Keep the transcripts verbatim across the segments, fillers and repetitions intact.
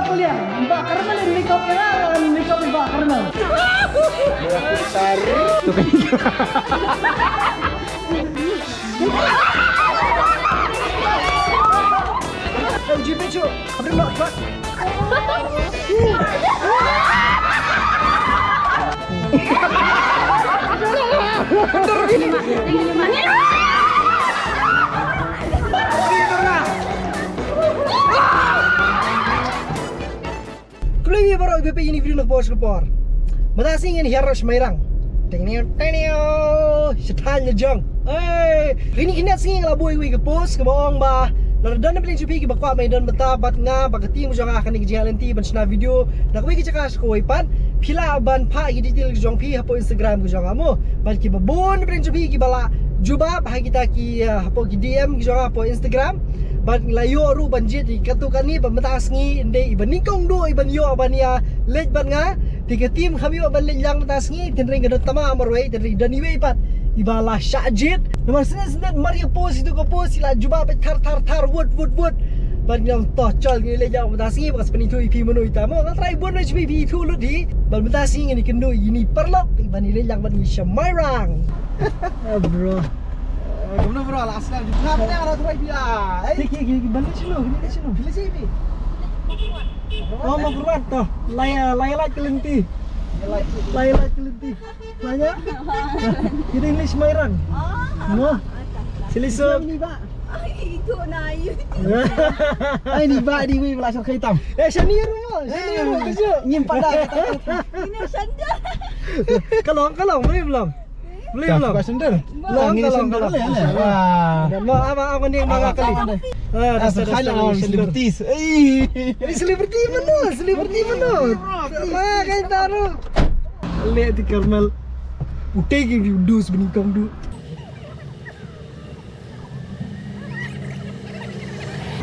Kalian, Iba Carmel in makeup ïa nga, in makeup Iba Carmel. Khublei ïa baroh kiba peit ïa kane ka video na ka por sha ka por. Mynta ka sngi ngin hiar noh sha Mairang. Teng neo, teng neo, sha thaiñ la jong. Ei, kine ki sngi nga la buh ïa ka post kaba ong ba lada don na pdeng jong phi kiba kwah ban ïadon bynta bad nga bad ka team jong nga ha kane ka jingïaid lynti ban shna video na kawei ka jaka sha kawei pat, phi lah ban phah ïa ki detail jong phi hapoh Instagram ka jong nga mo. Bad kiba bun na pdeng jong phi kiba la jubab ha kita ki, ah, hapoh ki D M ki jong nga hapoh Instagram. Bad ngi la ïoh ruh ban jied ïa katu kane ba mynta ka sngi ym dei iba nyngkong duh iban ïoh ban ïa leit bad nga. Te ka team kham ïoh ban leit lang mynta ka sngi, tynrai ka don tama marwei, tynrai don iwei pat iba la shah jied. Namar sngewsynei mar ïa post ïa tu ka post ïa la jubab beit thar thar thar wut wut wut. Bad ngi ong to chol ngi leit lang mynta ka sngi ba ka spin ïa tu ïa phi mano ïa ta mo. Nga trai bun na jong phi ïa tu lut hi. Bad mynta ka sngi ngin ïa kynduh ïa ini paralok iban ïa leit lang bad ngi sha Mairang. Ah, bro. Kumno bro, la aslam. Ngap ne ara tuai pia. Ki ki ki ban le chino, ki le chino. Pila sih ni? Oh, ma kurwan to. Laya laya lait ka lynti. Laya lait ka lynti. Laya. Kita English Mairang. No. Sili so. Ni ba. Ai, itu na yu. Ai ni ba di wi bela sar khaitam. Eh, shani rumo, shani rumo. Nyim pada. Ini sandal. Kalong, kalong, boleh belum? Boleh belum? Buka sandal. Long, long, long. Wah. Mo, ama, ama ni mga kali. Ah, rasa, rasa, celebrities. Eh. Ini selebriti mana? Selebriti mana? Wah, kain taruh. Lihat di Carmel. Utai gitu dus benikong du.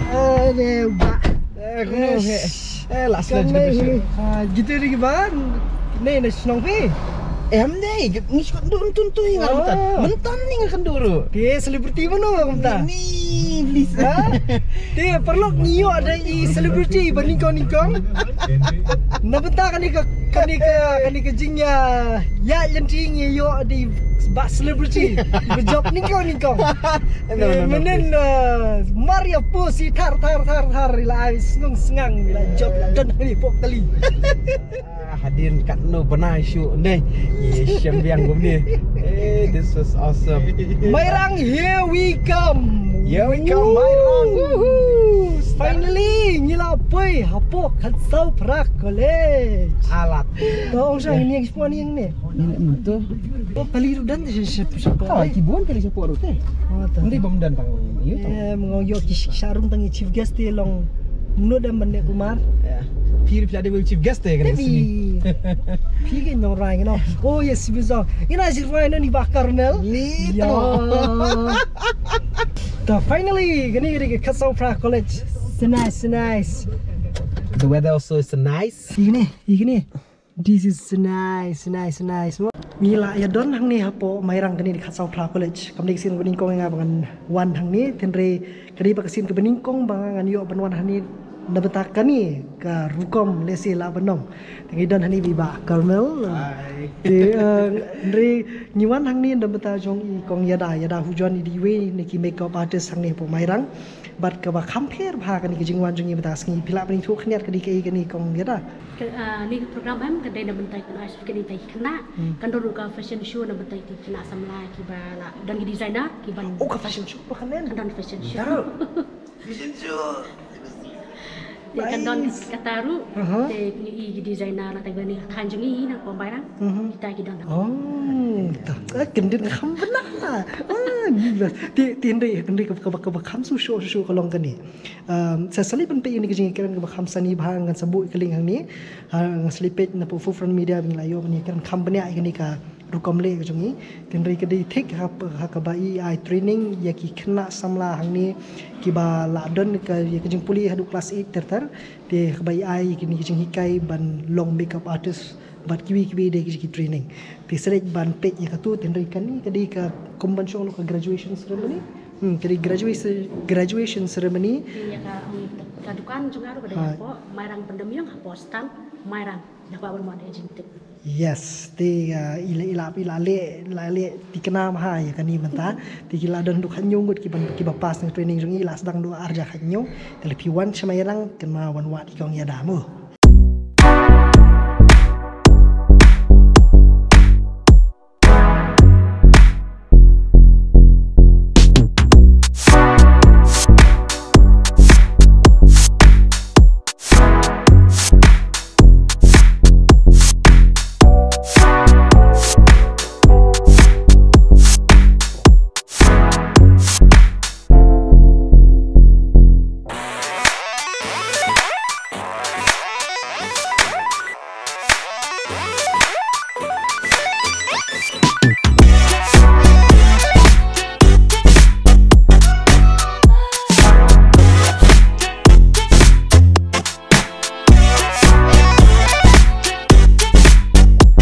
Ane ba. Eh, kumno he? Eh, last last gitu. Ah, gitu ri ba? Ne, ne shnong phi? Em ne, ngi shu kynduh tun tu hi nga mynta. Mynta ni nga kynduh ruh. Te celebrity mano kumta? Ni, please. Te paralok ngi ïoh da i celebrity ba nyngkong nyngkong. Na bynta kane ka, kane ka, kane ka jingïa, ïa lynti ngi ïoh da i ba celebrity ba jop nyngkong nyngkong. Mynnin, eh, mar ïa pusi thar thar thar thar ila ai snung sngang ila jop ila don ni pok kali. Ah, hadien katno bnai shu ne. Ye shem biang kumne. Eh, this was awesome. Mairang, here we come. Here we come, Mairang. Woohoo. Finally ngi la poi hapoh Khatsawphra College. Alat. To ong sha ngi ngi spon ïa ngi ne. Ngi ne mynta. Oh, kali ruh don te sha sha sha. Ka ki bun kali sha por te. Oh, ta. Ndai bam dan tang. Yu tang. Eh, mengo yo ki sha rum tang chief guest te long. Mno dam ban ne kumar. Ya. Phi phi ada chief guest te kali sini. Phi ke no rai no. Oh yes, si bizo. Ina ji rai no ni ba Carmel. Ni to. Ta finally, kani kani ke Khatsawphra College. So nice, so nice. The weather also is nice. Ini, ini. This is nice, nice, nice. Ngi la ïa don hangne hapoh Mairang kane di Khatsawphra College. Kam dei ka sien ba nyngkong nga ba ngan wan hangne, tynrai ka dei ba ka sien kaba nyngkong ba ngan ïoh ban wan hangne na bynta kane ka rukom lehse lah ban ong. Te ngi don hangne bad i Bah Carmel. Te, eh, tynrai ngi wan hangne na bynta jong i Kong Ïada, Ïada Hujon, i dei iwei na ki makeup artist hangne hapoh Mairang. Bad kaba kham pher bha kane ka jingwan jong ngi mynta ka sngi, phi lah ban ïathuh khyndiat ka dei kaei kane Kong Ïada? Ka, ah, kane ka program em ka dei na bynta ki khynnah, kane ka dei ki khynnah. Hmm. Kan don ruh ka fashion show na bynta ki khynnah samla kiba la don ki designer kiban. Oh, ka fashion show ba kan don. Kan don fashion show. Fashion show. Te kan don kata ruh. Aha. Te ki, ki designer na tang bani khan jong ngi na pom Mairang. Mhm. Kita ki don. Oh, ta. Ah, kyndit kham bha. Ah, ni blas. Te, te hynrei, hynrei kaba, kaba, kaba kham shu show, show ka long kane. Um, sa sali ban peit ïa kane ka jingkren kaba kham sani bha ngan sa buh ïa ka link hangne. Ha, ngan sa leit peit na pdeng Forefront Media ba ngi la ïoh ban ïakren kham bniah ïa kane ka rukom leh ka jong ngi. Tynrai ka dei thik ha, ha kaba i ai training ïa ki khynnah samla hangne kiba la don ka, ïa ka jingpule haduh klas eight ter ter. Te kaba i ai ïa kine ki jinghikai ban long makeup artist bad kiwei kiwei de ki training. Te sa leit ban peit ïa katu, tynrai kane ka dei ka kum ban shong lo ka graduation ceremony. Hmm, ka dei graduation, graduation ceremony. Ïa ka, um, ka dukan jong nga ruh ka dei hapoh Mairang Pyndem Ïong, hapoh stand Mairang. Ïa ka ban mon ïa jingtip. Yes, te, uh, i la, i la, i la leh, i la leh thikna bha ïa kane mynta. Te ki la don haduh khathynñiew ngut ki ban, ki ba pass na training jong i, la sdang haduh arhajar khathynñiew. Te lada phi wan sha Mairang, kynmaw wan wad ïa i kong ïada mo.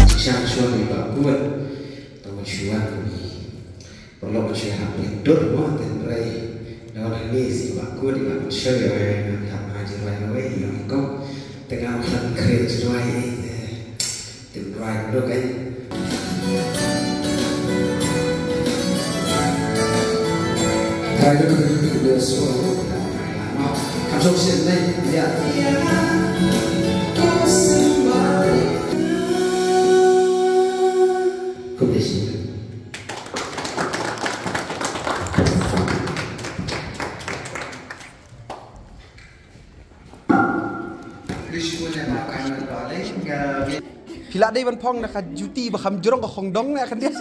Shisha shuwa ri ba kut, tang shuwa kut. Paralok shu hap dur mo, tynrai. Daw da ni si ba kut, i ba kut shu ya, hap haji rai na wei, i ba kut. Tengah khan kre jrai, eh, tynrai dok, eh. Try to do this one. Come on, come on, sit, mate. Yeah. Good business. Phi lah dei ban phong na ka juti ba kham jrong ka khongdong ne ka dia.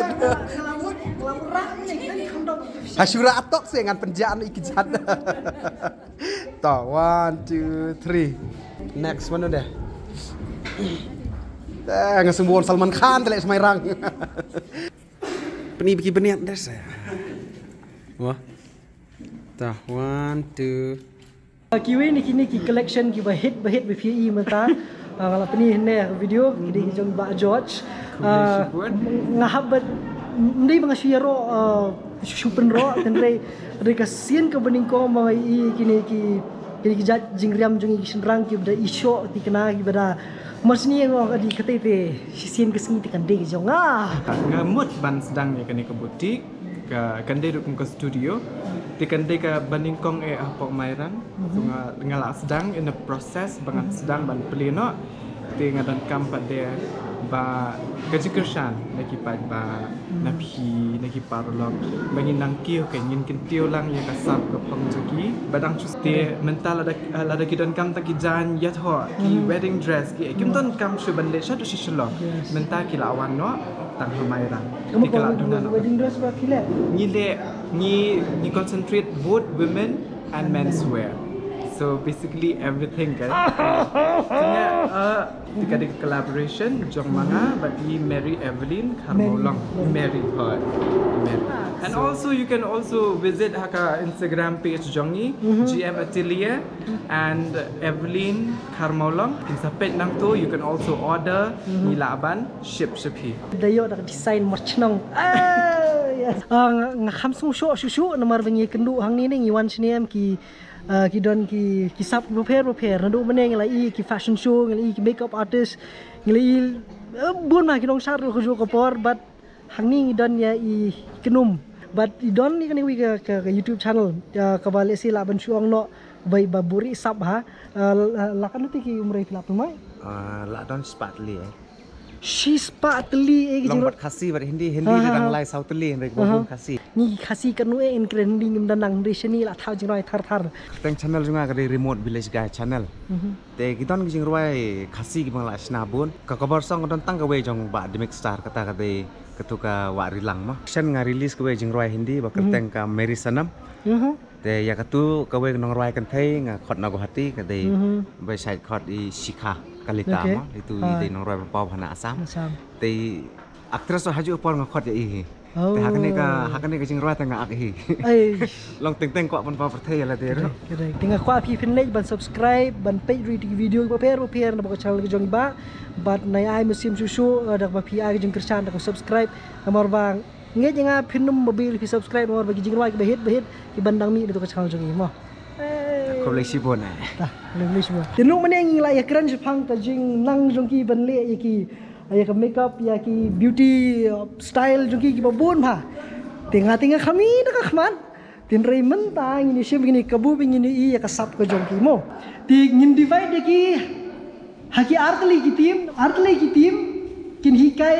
Ha shura atok se ngan pynjah na i kjat. To, one, two, three. Next, mano deh? Eh, nga sngewbha Salman Khan te leh smairang. Pyni ba ki bniat deh se. Wah. To, one, two. Kiwei na kine ki collection kiba hit ba hit ba phi i mynta. Ah, nga la pyni hangne ha video, ki dei ki jong Bah George. Ah, nga hap ban, ym dei ba nga shu ïaroh, ah, shu, shu pynroh, hynrei, hynrei ka sien kaba nyngkong ba nga i kine ki, kine ki jait jingriam jong ngi ki shynrang kiba da i shoh thikna kiba da. Mar shini nga ong ka dei katei te, shisien ka sngi te kan dei ka jong nga. Nga mut ban sdang ïa kane ka boutique. Ka, kan dei ruh kum ka studio. Te kan dei kaba nyngkong eh hapoh Mairang. So nga, nga la sdang in the process ba ngan sdang ban plie noh. Te nga donkam pat de ba ka jingkyrshan na ki paidbah, na phi, na ki paralok, ba ngin nang kiew, ka ngin kyntiew lang ïa ka sap ka phong jong ki ba dang shu. Te mynta lada, lada ki donkam tang ki jaiñ ïathoh, ki wedding dress ki, kim donkam shuh ban leit shaduh sha Shillong. Mynta ki la wan noh tang ha Mairang. Te ka la duna noh. Wedding dress ba phi leh? Ngi leh, ngi, ngi concentrate both women and men's wear. So basically everything, guys. Te nga, uh, te ka dei ka collaboration jong ma nga bad i Mary Evelyn Kharmawlong. Mary, hooid. Mary. And also you can also visit ha ka Instagram page jong ngi, G M Atelier and Evelyn Kharmawlong. Kin sa peit nangto, you can also order, ngi lah ban ship sha phi. Da ïoh da ka design marchnong. Ah, yes. Ah, nga, nga kham sngewshoh shuh shuh namar ba ngi kynduh hangne ne ngi wan shane em ki, ah, ki don ki, ki sap kiba pher ba pher. Naduh mynne ngi la i ki fashion show, ngi la i ki makeup artist, ngi la i, eh, bun ma ki nongshad ka juh ka por, but hangne ngi don ïa i Kynum. But i don ïa kane kawei ka, ka, ka YouTube channel, ah, kaba lehse lah ban shu ong noh ba, ba buhrieh sap ha. Ah, la, la katno tylli ki umra phi la pynmih? Ah, la don shispah tylli eh. Shispah tylli eh ki jingrwai. Long bad Khasi bad Hindi, Hindi dang lai saw tylli, hynrei kiba bun Khasi. Ngi Khasi katno eh ngin kren Hindi ngim da nang, hynrei shane la thaw jingrwai thar thar. Kyrteng channel jong nga ka dei Remote Village Guy channel. Te ki don ki jingrwai Khasi kiba nga la shna bun. Ka cover song ka don tang kawei jong Bah Dimik Star, kata ka dei Katu ka Wah Rilang mo. Shen nga release kawei jingrwai Hindi ba kyrteng ka Meri Sanam. Te ïa katu kawei ka nongrwai kynthei nga khot na Guwahati, ka dei ba shait khot i Shikha Kalita mo. Itu i dei nongrwai ba paw ha na Assam. Te actress ha juh por nga khot ïa i hi. Te ha kane ka, ha kane ka jingrwai te nga ak hi. Long teng teng kwah ban paw pyrthei ïa lade ruh. Te nga kwah phi phin leit ban subscribe, ban peit ruh ïa ki video ba pher ba pher na ka channel ka jong i Bah. Bad nai ai mynsiem shuh shuh, eh, da kaba phi ai ka jingkyrshan da ka subscribe. Namar ba Ngeit ïa nga phin ym ba bill phi subscribe namar ba ki jingrwai kiba hit ba hit ki ban dang mih na tu ka channel jong ngi mo. Khublei shibun eh. Ta, khublei shibun. Te nang mynne ngi la ïakren shaphang ka jingnang jong ki ban leh ïa ki, ïa ka makeup, ïa ki beauty, uh, style jong ki kiba bun bha. Te nga te nga kham ïa ka khmat. Tynrai mynta ngin ïa shim kine kabu ba ngin ïa i ïa ka sap ka jong ki mo. Te ngin divide ïa ki ha ki artylli ki team, artylli ki team kin hikai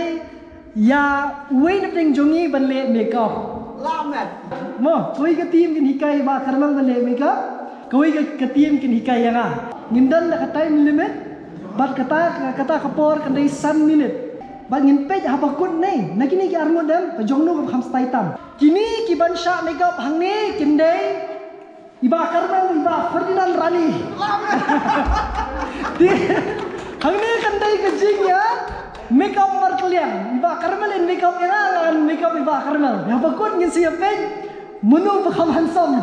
ïa uwei na pdeng jong ngi ban leh makeup. Lamet. Mo, kawei ka team kin hikai ïa Bah Carmel ban leh makeup. Kawei ka, ka team kin hikai ïa nga. Ngin don da ka time limit. Bad kata, kata ka por kan dei san minit. Bad ngin peit haba kut ne, na kine ki arngut dem, ka jong no ka kham stai tam. Kine ki ban shah makeup hangne kin dei i Bah Carmel, i Bah Ferdinand Rani. Te hangne kan dei ka jingïa makeup markylliang. I Bah Carmel in makeup ïa nga, ngan makeup i Bah Carmel. Haba kut ngin sa ïa peit mano ba kham handsome.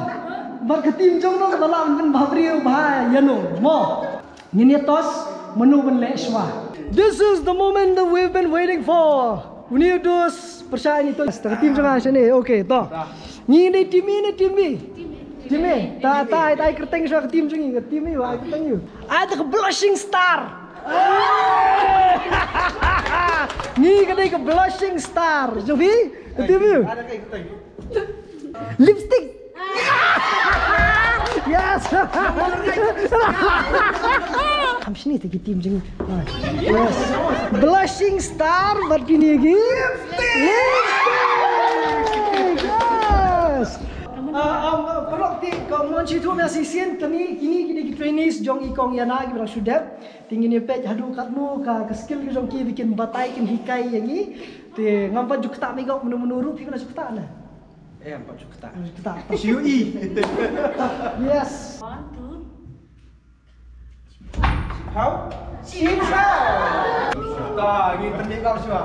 Bad ka team jong no kaba lah ban pynbha briew bha ïa no. Mo. Ngin ïa toss mano ban leh shuwa. This is the moment that we've been waiting for. Uni u dus pyrshah ni tu. Ka team jong nga shane. Okay, to. Ngi ni team A ne team B? Team A. Ta, ta, ta ai kyrteng shuwa ka team jong ngi, ka team A, ai kyrteng ïa u. Ai ta ka blushing star. Ngi ka dei ka blushing star. Jong phi? Ka team A. Lipstick. Yes. Kham shini te ki team jong ngi. Yes. Blushing star bad kine ki lipstick. Yes. Ah, um, uh, paralok te, ka mon shi thu mya shisien kane kine kine ki trainees jong i kong Yana kiba dang shu dep. Te ngin ïa peit haduh katno ka, ka skill ka jong ki ba kin batai kin hikai ïa ngi. Te ngam pat ju ktah makeup mano mano ruh phi kena ju ktah na. Eh, em pat ju ktah. Ju ktah. Ju i. Yes. One, two. How? Sip how? Ta, ngi pyndik kau shuwa.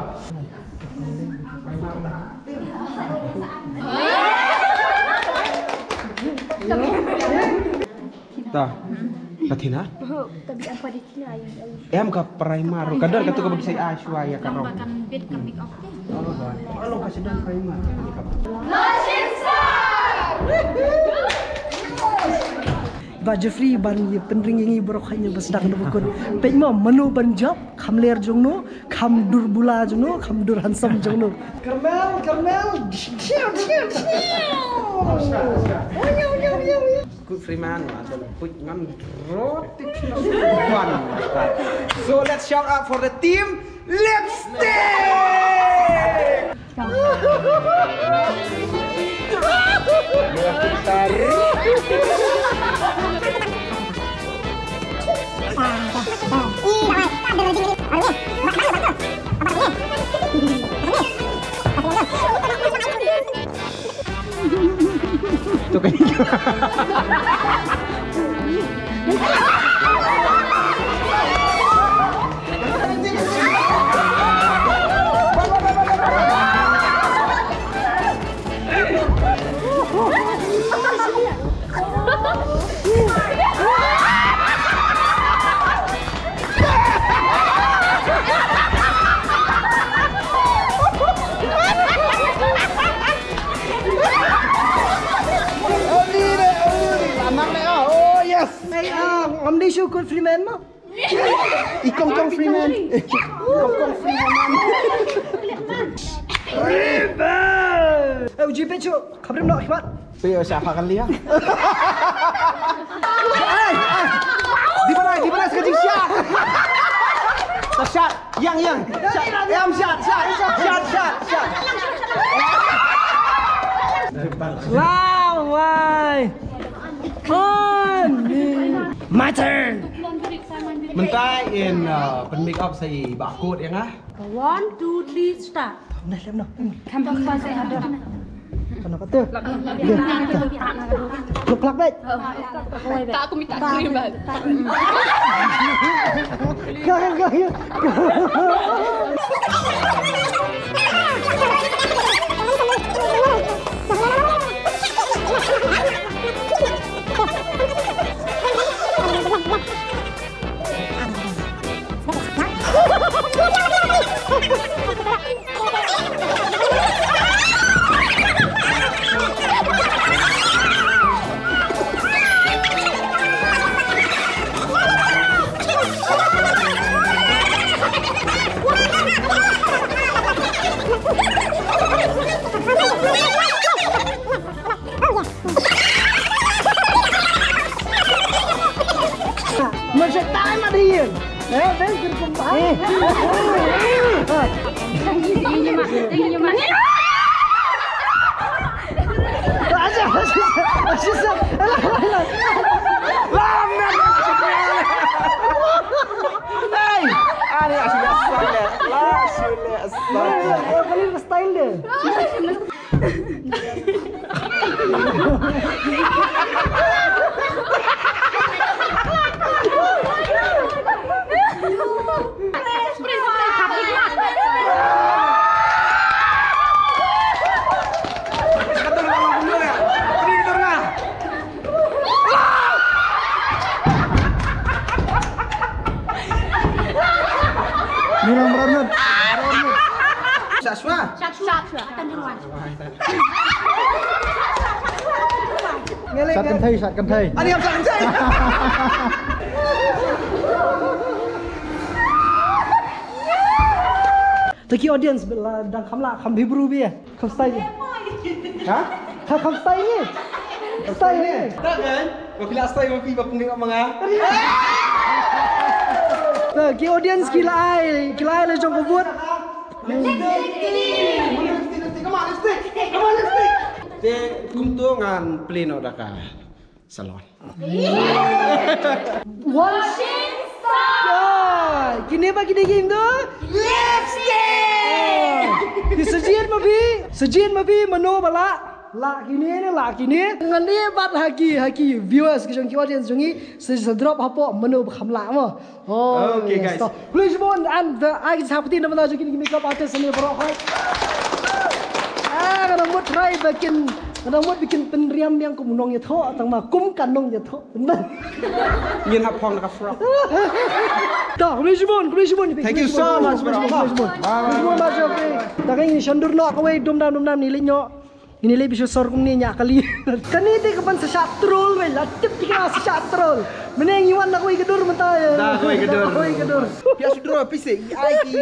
Ta. Ka thina? Em ka primer, ka don katu kaba kisai ai shuwa ïa ka rong. Kan bit ka make up. Alo ka sdang primer. Bah Jeffrey ban ïa pynring ïa ngi baroh khaïi ba sdang da ba kut. Peit mo mano ban jop, kham ler jong no, kham dur bula jong no, kham dur handsome jong no. Carmel, Carmel. Good Freeman, ada put ngan roti. So let's shout out for the team Lipstick. Tu kan. Ngam dei shu kut Freeman mo. I kong kong Freeman. I kong kong Freeman. Freeman. Eh, uji pechu. Khabrim no khmat. Pe o sha pha kan lia. Di mana, di mana sekejap siap. Siap, yang yang. Siap, yang siap, siap, siap, siap, siap. Wow, why? On me. My turn. Mynta in uh, pyn make up sa i Bah Kut ïa nga. One, two, three, start. Nah, lem noh. Kham kham sa ada. Kena kata. Lok lak bek. Tak aku minta krim bal. Kau kau. Sa tai ma dien. Eh, ben kin kum ba. Hey! Ani asli asal ya. La sile asal. Kali style dia. Ni lang beranut. Shot, shot. Shot, shot. Shot, shot. Shot kynthei, shot kynthei. Ani ap shot kynthei. Taki audience la dang kham lah, kham Hebrew bia. Kham style. Ha? Kham, kham style ni. Style ni. Tak kan? Kau kila style kau pi bak pungli kat manga. Ki audience ki la ai, ki la ai la jong ka vote. Lipstick. Lipstick, lipstick. Come on, lipstick. Come on, lipstick. Te kumto ngan play noh da ka salon. Washing soap. Kine ba kine ki ndo? Lipstick. Ki sa jied ma phi, sa jied ma phi mano ba lah. Lah kine ne, lah kine. Ngan ïa bat ha ki, ha ki viewers ki jong ki audience jong ngi, sa, sa drop hapoh mano ba kham lah mo. Oh, okay, yes, guys. Khublei shibun, and the, ai ki sa pati na bynta jong kine ki makeup artist ne baroh hoi. Ah, nga dang mut try ba kin, nga dang mut ba kin pynriam biang kum u nongïathoh, tang ma kum ka nongïathoh. Ngin hap phong da ka frock. Ta, khublei shibun, khublei shibun. Thank you so much, bro. Khublei shibun, khublei shibun. Bye, bye. Khublei shibun, bye, bye. Ta ka ngin shon dur noh kawei, dum dam, dum dam, ngin leit noh. Ngin leit bishar sor kumne ñiah kali. Kane te ka ban sa shah troll wei, la tip ki ka sa shah troll. Mynne ngi wan na kawei ka dur mynta. Na kawei ka dur. Na kawei ka dur. Phi ïa shu draw phi seh, ïa ai ki,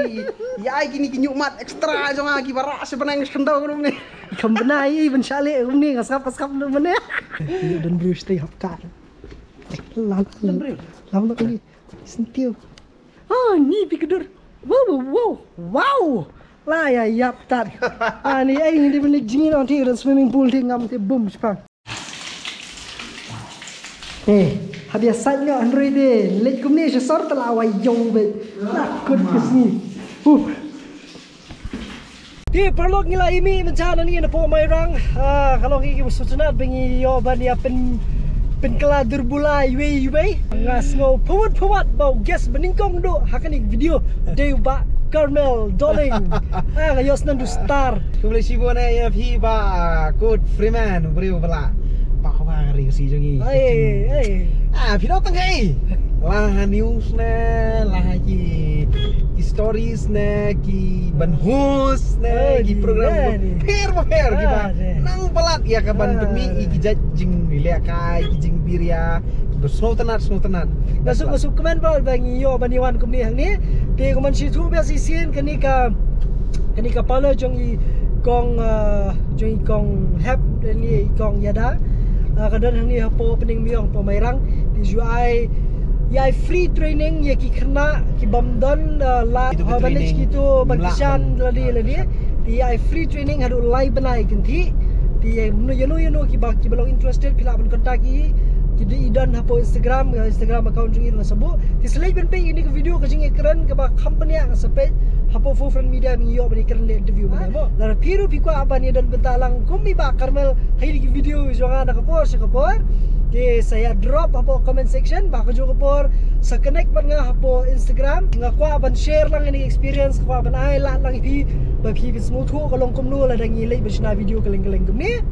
ïa ai kine ki ñiuhmat extra jong nga kiba rah sha bneng sha khyndew kumne. Kham bnai i ban shah leh kumne, nga sngap, nga sngap kumne. Ki don briew shatei hap kat. La, la, la. Lam la kali. Sentiw. Ah, ni phi ka dur. Wow, wow, wow. La ïa ïap tat. Ah, ni ai ni dei ban leit jingin ong ti ran swimming pool ti ngam ti bum shipang. Eh, hap ïa sait noh hynrei de. Leit kumne sha sor te la wai ïoh beit. La kut ka sngi. Huh. Te paralok ngi la ïa mih mynta nangne napoh Mairang, ah, ka long ïa ki sngewtynnat ba ngi ïoh ban ïa pyn, pynkylla dur bula iwei iwei. Nga sngew pyrshah pyrshah ba u guest ba nyngkong duh ha kane ka video dei u Bah Carmel Dohling. Ah, nga ïohsnam du star. Khublei shibun ïa phi Bah Kut Freeman, u briew ba la. Bah, bah, ka ri ka si jong ngi. Ai, ai. Ah, phi dei tang kai. La ha news ne, la ha ki, ki stories ne, ki ban host ne, ki program bapher bapher kiba nang palat ïa ka ban pynmih ïa ki jait jinglehkai, ki jingbiria, kiba sngewtynnat sngewtynnat. Nga suk, nga suk kmen palat ba ngi ïoh ban ïa wan kumne hangne. Te kumban shisien ba shisien kane ka, kane ka parlor jong i kong, ah, jong i kong Hep ne i kong Ïada. Ah, ka don hangne hapoh Pdeng Myong hapoh Mairang. Te ju ai, ïa ai free training ïa ki khynnah ki bym don, ah, lad, ha ban leit kito ban kyrshan lade lade. Te ïa ai free training haduh lai bnai kynthih. Te ïa no ïa no ïa no kiba, kiba long interested phi lah ban contact i. Ki dei i don hapoh Instagram, Instagram account jong i ruh nga sa buh. Te sa leit ban peit ïa kane ka video ka jingïakren kaba kham bniah nga sa peit hapoh Four Front Media ba ngi ïoh ban ïakren leh interview mynne mo. Lada phi ruh phi kwah ban ïadon bynta lang kum i Bah Carmel ha kine ki video jong nga na ka por sha ka por. Te sa ïa drop hapoh comment section, bad ha kajuh ka por sa connect bad nga hapoh Instagram. Nga kwah ban share lang ïa kane ka experience, nga kwah ban ai lad lang ïa phi ba phi phin sngewthuh ka long kumno lada ngi leit ban shna video kylleng kylleng kumne.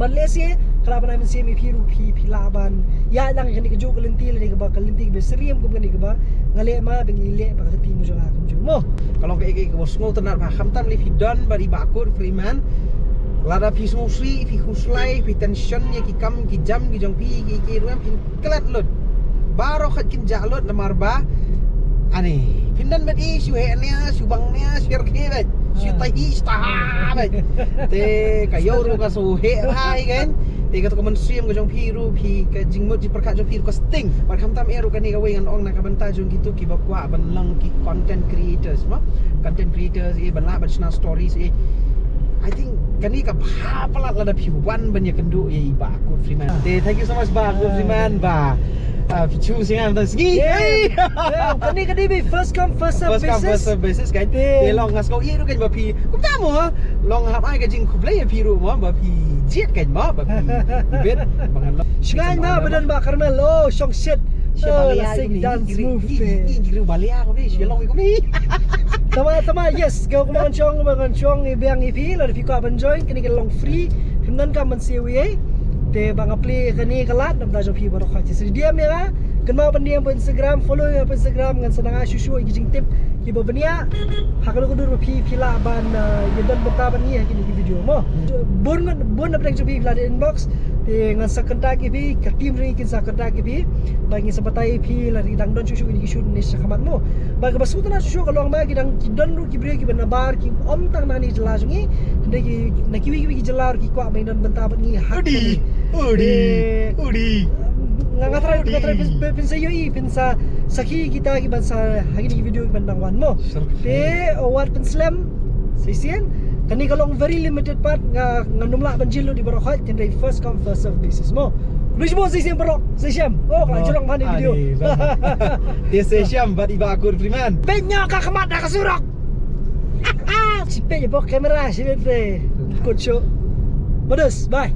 Bad lehse ka lah ban ai mynsiem ïa phi ruh phi, phi lah ban ïaid lang ïa kane kajuh ka lynti lane kaba ka lynti kaba syriem kum kane kaba nga leh ma ba ngi leh bad ka team jong nga kumjuh mo. Ka long kaei kaei kaba sngewtynnat ba khamtam lei phi don bad i Bah Kut Freeman. Lada phi sngewsih, phi khuslai, phi tension ïa ki kam ki jam ki jong phi, ki, ki ruh em phin klet lut. Baroh khoit kin jah lut namar ba ani phin don bad i shu heh nia, shu bang nia, shu rkhie bad shu tahi shu taha bad. Te ka ïew ruh ka shu heh bha hi kan. Te kata ka mynsiem ka jong phi ruh, phi ka jingmut jingpyrkhat jong phi ruh ka sting. Bad khamtam eh ruh kane kawei ngan ong na ka bynta jong kito kiba kwah ban long ki content creators mo. Content creators eh, ban lah ban shna stories eh. I think kane ka bha palat lada phi wan ban ïakynduh ïa i Bah Kut Freeman. Te thank you so much Bah Kut Freeman ba. Ah, phi chu sing am tang sngi. Kane ka dei ba first come first serve basis. First come first serve basis kan. Te long nga sngewthuh ruh kan ba phi kumta mo. Long hap ai ka jingkhublei ïa phi ruh mo ba phi jied kan mo ba phi bit. Shngaiñ ma ba don Bah Carmel, oh shong shit. Sha Balia dance move te. Ing ing ing Balia ko ni, sha long ko ni. Tama tama, yes, ga kumba ngan shong, ba ngan shong i biang i phi la phi kwah ban join, kane ka long free. Phim donkam ban siew ei. Te ba nga plie kane ka lad namar jong phi baroh. Te sa D M ïa nga, kynmaw ban D M ba Instagram, follow ïa nga ba Instagram, ngan sa nang ai shuh shuh ïa ki jingtip kiba bniah. Ha kano kano ruh phi phi lah ban ïa don bynta bad ngi ha kine ki video mo. Bun bun na pdeng jong phi phi lah da inbox. Te ngan sa contact ïa phi, ka team ruh kin sa contact ïa phi. Ba ngin sa batai ïa phi lada ki dang don shuh shuh kine ki shoot ne shakhmat mo. Ba kaba sngewtynnat shuh shuh ka long ba ki dang ki don ruh ki briew kiba nabar ki ym tang na kane ka jylla jong ngi. Hynrei ki na kiwei kiwei ki jylla ruh ki kwah ban don bynta bad ngi ha. Udi, udi, udi. Nga nga trai nga trai phin sa ïohi phin sa sakhi kita kiban sa ha kine ki video kiban dang wan mo. Te wat pynslem. Shisien kane ka long very limited part, nga ngam lah ban jhieh lut ïa baroh khoit, hynrei first come first serve basis mo. Khublei shibun shisien baroh. Shisien. Oh ka la jrong man ïa video. Te shisien bad i Bah Kut Freeman. Peit noh ka khmat da ka surok. Shi peit ïa bok kamera shi peit te. Kut shuh. Bados, bye.